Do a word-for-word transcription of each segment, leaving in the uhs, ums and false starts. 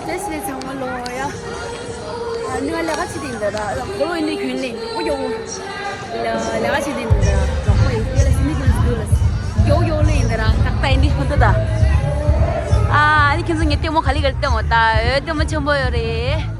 བཀྲ་ཤིས་བདེ་ལེགས་ཚང་མ་ལོ་ཡ། ཨ་ནི་ང་ལས་ཀ་བྱེད་དེ་འདི་ར་ལ་ཁོ་ལོ་ཡིན་ནི་ཁྱོད་ལས་ཨོ་ཡོ། ལས་ཀ་བྱེད་དེ་འདི་ར་ལ་ཁོ་ཡིན་དེ་ལ་སི་ནི་ཀུན་སི་ཀུན་ལ་ཡོ་ཡོ་ལས་ཡིན་འདི་ར་ཏག་ཏག་ཡིན་ནི་ཁོ་ད། ཨ་ནི་ཁྱོད་ཚོ་ངའི་ལྟད་མོ་ག་ལེ་ག་ལེ་ལྟད་མོ་ད་ཨོ་ལྟད་མོ་ཆེན་པོ་ཡོད་རེད།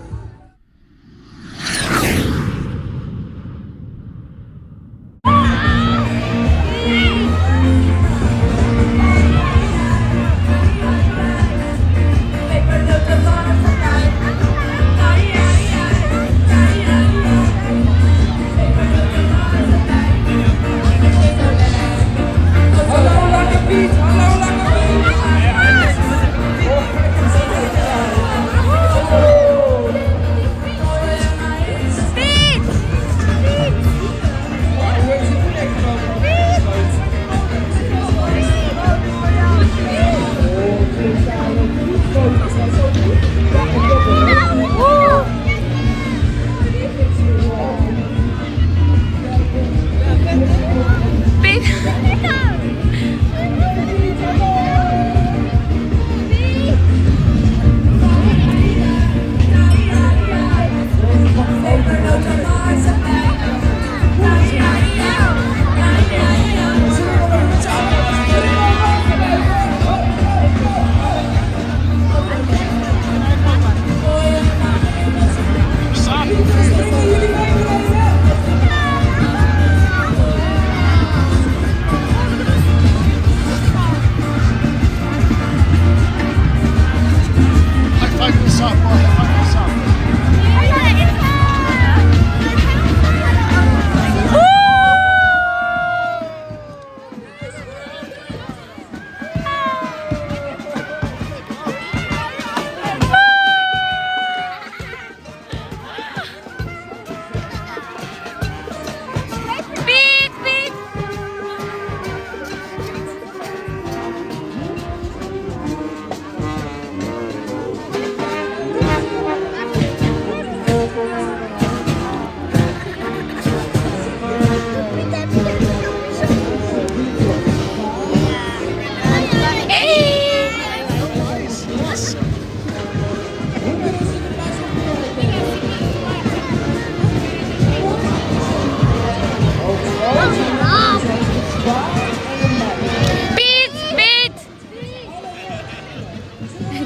Beat, beat.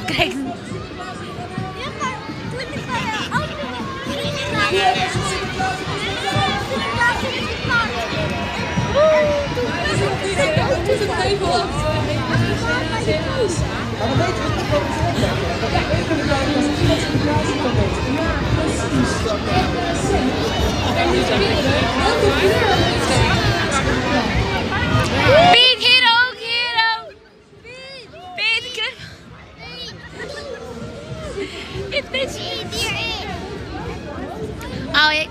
Guys. Beat, hero, hero. Beat, hero. Beat, beat. Oh, yeah.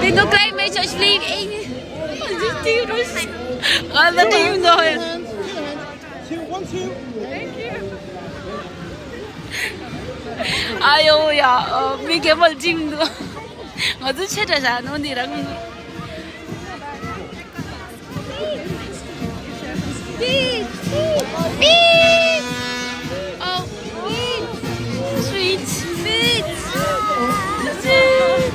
They look like my church leave. All the team know it. Thank you. ཨ་ཡོ་ཡ། མི་རྒན་པ་ལ་འགྲིམ་འདུག་ང་ཚོ་ཆེ་དྲགས་བཞག་ནོ་འདི་རང་། Beat! Beat! Oh, beat! Sweet! Beat! Sweet!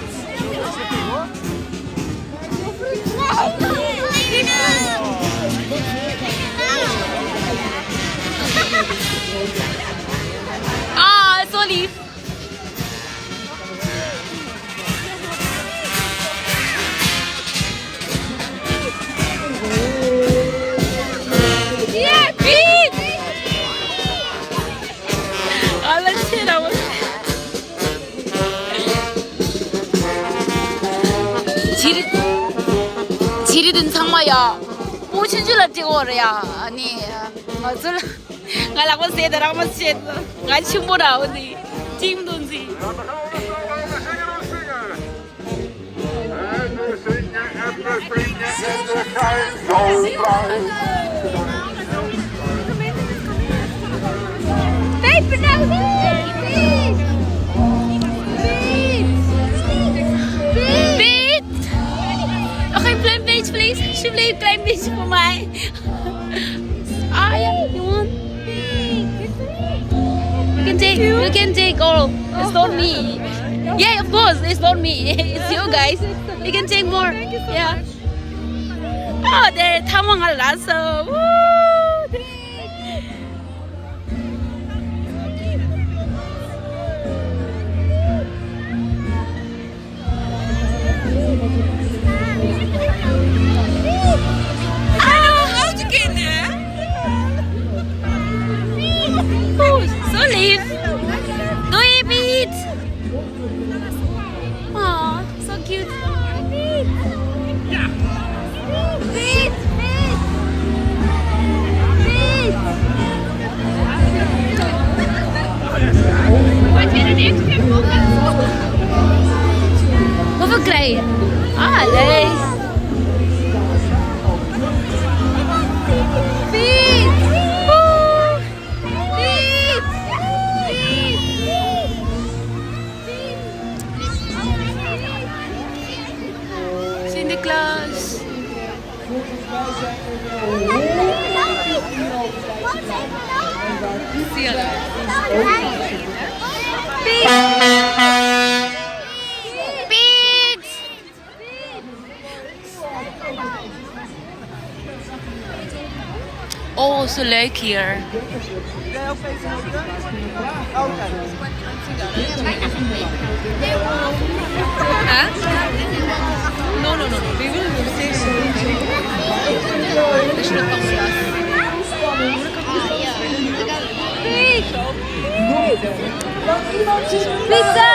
Ah, sorry. Yeah, beat. ཨ་ལ་ཆེ་ར་བ། ཇི་རི། ཇི་རི་དུན་ཚང་མ་ཡ། པོ་ཆུང་ཆུང་ལ་སྤྲད་འོ་རེད་ཡ། ཨ་ནི་ང་ཚོ་ལ། ང་ལག་པ་ཟས་དང་རག་མ་ཟས། ང་ཆེན་པོ་ར་འོ་འདི། ཅིང་དུ་འཛི། Babe, no, babe, babe. Babe. Okay, plain page, please. She play plain page for my. Ah, yeah. You can take, you can take all. It's not me. Yeah, of course, it's not me. It's you guys. You can take more. Yeah. Oh, there, Tamang Alaso. Woo! Ah, how to get there? Oh, so live. Do you eat? Aw, so cute. Hoeveel krijg je? Ah, leuk. Sinterklaas. Oh, so leuk hier. Huh? No, no, no, no. We will say so. They should have come with us. Pizza!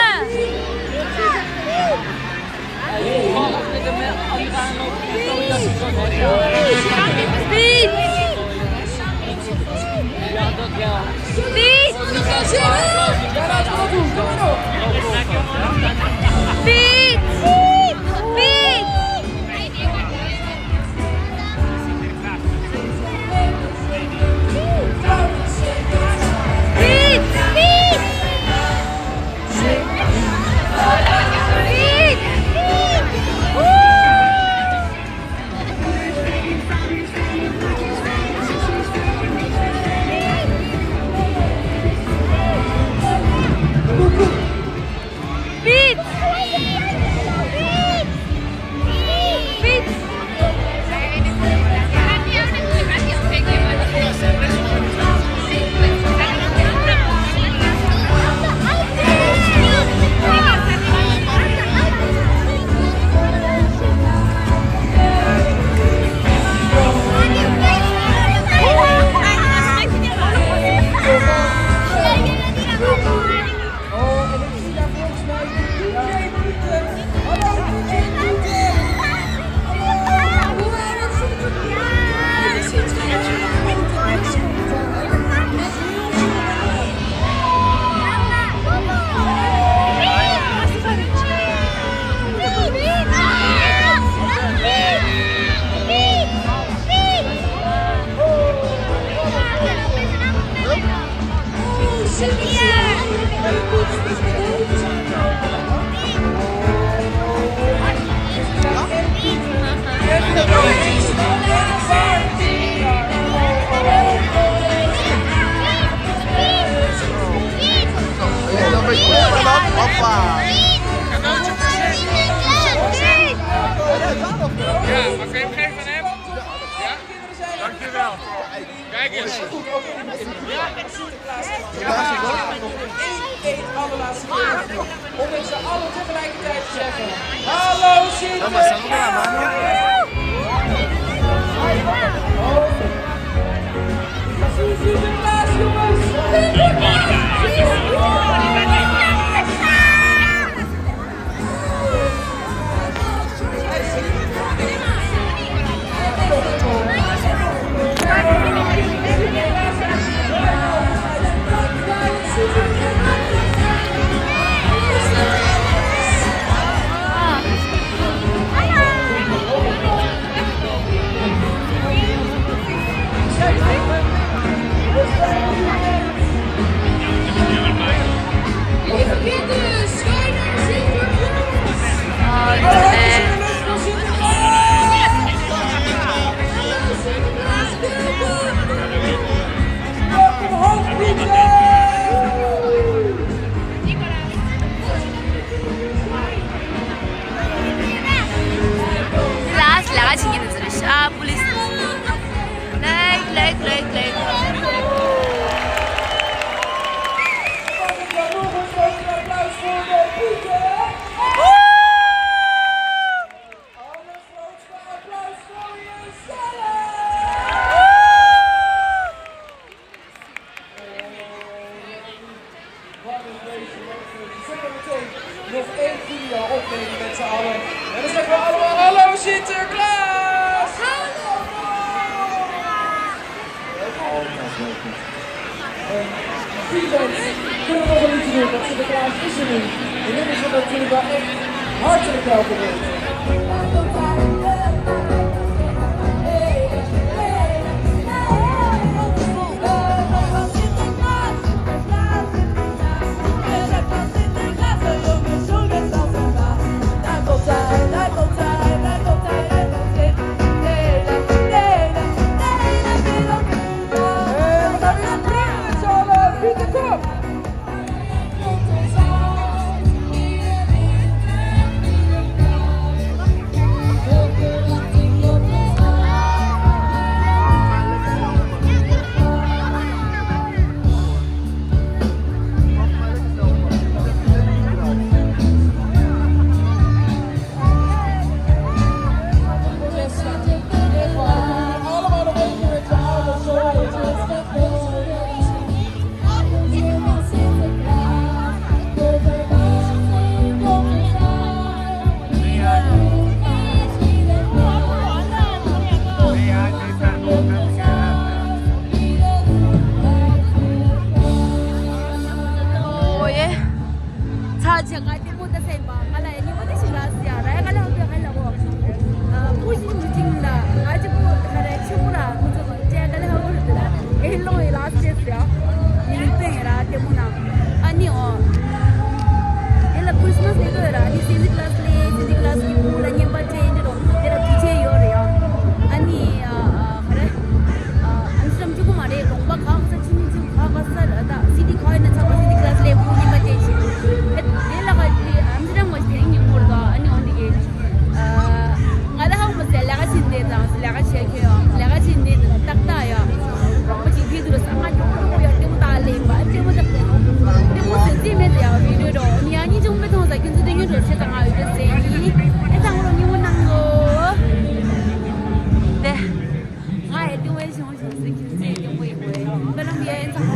Dank je wel. Kijk eens. Nog één keer, allerlaatste keer, om met z'n allen tegelijkertijd te zeggen: Hallo Sinterklaas! Sinterklaas, jongens! Students, turn over to the class issuing the leadership of Trinidad X, Heart of the Alphabet. ཚར་ཆེ་ང་ལྟད་མོ་ལྟ་ས་ཡིན་པ། ང་ལ་ཡ་ཉི་མ་དེ་ཞིག་ལ་ཟེར་ཡ་ར་ཡ་ག་ལེ་ཧ་གོ་ཡ་ག་ལེ་ཧ་གོ། ཨ་ཕུ་ཤིང་མི་ཅིང་ལ་ང་གཅིག་པུ་ག་རེ་ཆེན་པོ་ར་ཁོ་ཚོ་ལ་ཅེ་ག་ལེ་ཧ་གོ་རེད་དེ་ལ་ཨེ་ལོང་ཡི་ལ་སེ་ཟེར་ཡ་ཉིན་པེ་ཡ་ར་ལྟད་མོ་ན་ཨ་ནི་འོ། དེ་ལ་ཁྲིས་མས་ལེ་དོ་ཡ་ར་ཨ་ནི་སེན་ཏི་ཀློ་སི་ལེ་སེན་ཏི་ཀློ་སི་གི་བུ་ལ་རྔན་པ་སྤྲད་ཡིན་དེ་རོ་དེ་ལ་དུས་ཆེན་ཡོད་རེད་ཡ། ཨ་ནི་ཨ་ག་རེ། ཨམ་སི་ཊར་ཌམ་གཅིག་པོ་མ་རེད། ལུང་པ་གང་ས་ཆུང་ཆུང་ག་ག་ས་ར་ད་སི་ཊི་ག་ཡིན་ན་ཚང་མ་སེན་ཏི་ཀློ་སི་ལས་ཁུངས་རྔན་པ་སྤྲད་ཤིང་། ཨེ་དེ་ལ་ག་དེ་ཨམ་སི་ཊར་ཌམ་ག་ཞིག་དེ་རིང་ཉིན་མོར་ད་ཨ་ནི་འོན་ཏེ་གི། ང་ལ་ཧ་གོ་མ་ཟད་ལས་ཀ་བྱེད་འདི་དང་ལས་ཀ་བྱེད་ཁྱོད་ཡང་ལས་ཀ་བྱེད་འདི་འདི་ལ་ཏག་ཏག་ཡ། རོགས་པ་ཅིག་ཕེབས་དུས་ལ་ས་ང་ཉོ་གོ་ཡ་ལྟད་མོ་ལྟ་ལེ་བ་ལྟད་མོ་ལྟ་ལྟད་མོ་ཟེར་རྩིས་མེད་དེ་ཡ་བི་ཌིའོ་འགྲོ་ནི་ཡ་གཉིས་ཆུང་མེད་ཐོང་ས་ཁྱོད་ཚོ་དེ་ཉོ་འགྲོ་བྱེད་དང་ང་ཡོད་དེ་ཟེར་ཡིན་ཨེ་ད་ངོ་རོ་ཉིན་མོ་གནང་གོ་དེ། ང་ཡི་ཏི་ཝེ་ཞང་ཞང་སི་ཁྱིམ་མཚེས་ཡོང་གི་ཡོད། པེ་ལམ་ཡ་ཡན་ཚང་